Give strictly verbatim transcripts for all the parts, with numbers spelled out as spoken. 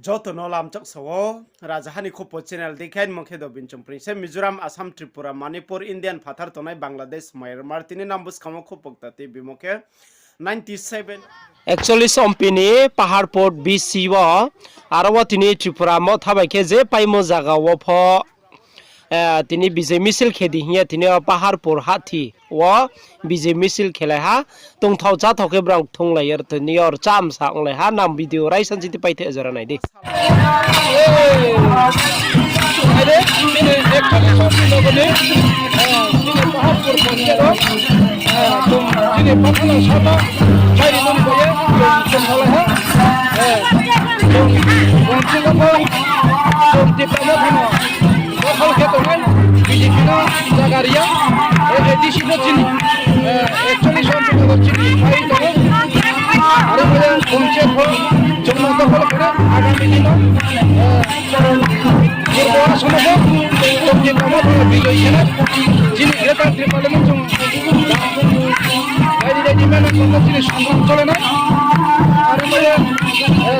Joto no lamchak sa ou, Rajaha ni Khupo channel dei khe, aini mung khe Dobin Chongpring se. Mizoram, Assam, Tripura, Manipur, Indian phathar tongnai Bangladesh, Myanmar, tini nang buskang wo khupo kta tibimo khe ninety seven, ekcholish ompi ni Paharpur B C wo, aro wo tini Tripura Motha bai khe je paimo zaga wo pho, tini bijoi misil khe di hing ye tini yo Paharpur hathi wo bijoi misil khelai ha, tongthao cháthao khe brao thunglai ye tini yo rcham sa onglai ha, nang video raisa chiti paithe jora nai di. Nai di, chini ekcholish ompi ni, chini Paharpur panchayat wo, chini pathana saba, mairi mani bai ye, chung tongthaolai ha, chung, chung chini pho, chung Tipra Motha no, dokhol khe tongnai, B J P no zaga ri ya, A D C pho chini, ekcholish ompi ni chini pai tong ou, aro bai ye panchayat pho, chung no dokhol khe, agami din no, Purbo Assam wo pho, chung Tipra Motha no bijoi khe nai, chini Greater Tipraland no chung, dai di dai di mane chung no chini songgram chole nai, aro bai ye,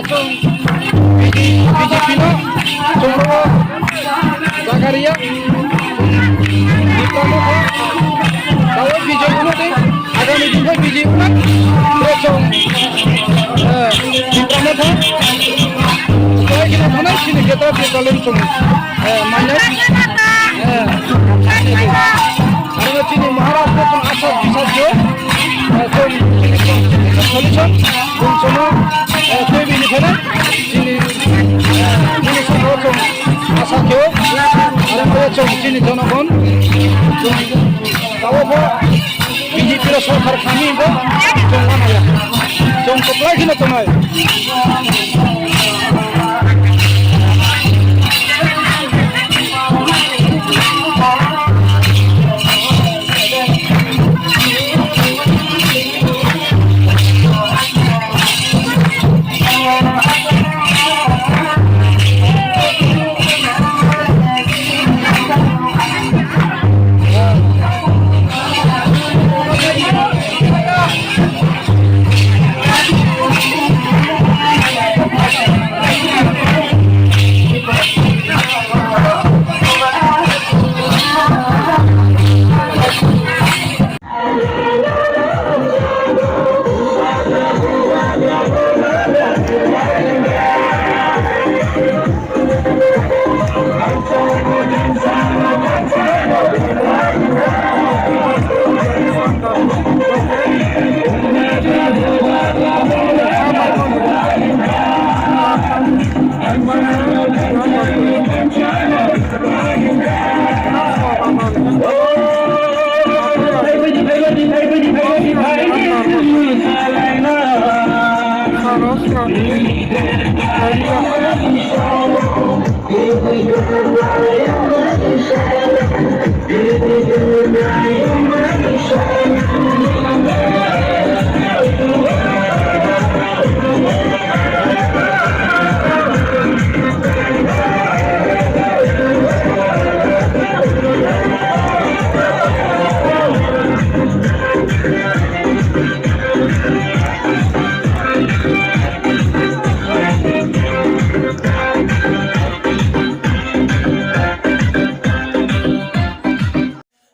chung B J P no, chung no zaga ri ya, Tipra Motha, taoh bijoi ong di, agami din pho bijoi ong nai, chung, Tipra Motha, bai khe no thanai chini Greater Tipraland chung, mainai, aro chini Maharaj no chung asa bisas yo, chung chini solution, chung chung no, tei bini phainai, chini, chini solution chung asa khe ou, aro chung chini jonogon, chung taoh pho, B J P rao sorkar khami bo, chung ma nai ya. Chung koplai khe no tongnai.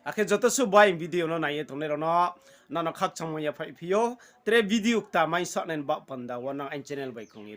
Akhe joto suh bai video no nai ye tongnai rao no, nang no khakchangmo yaphaih phi ou. Tre video kta mai sahnai ni baoh panda wo nang aini channel bai kong ye tong.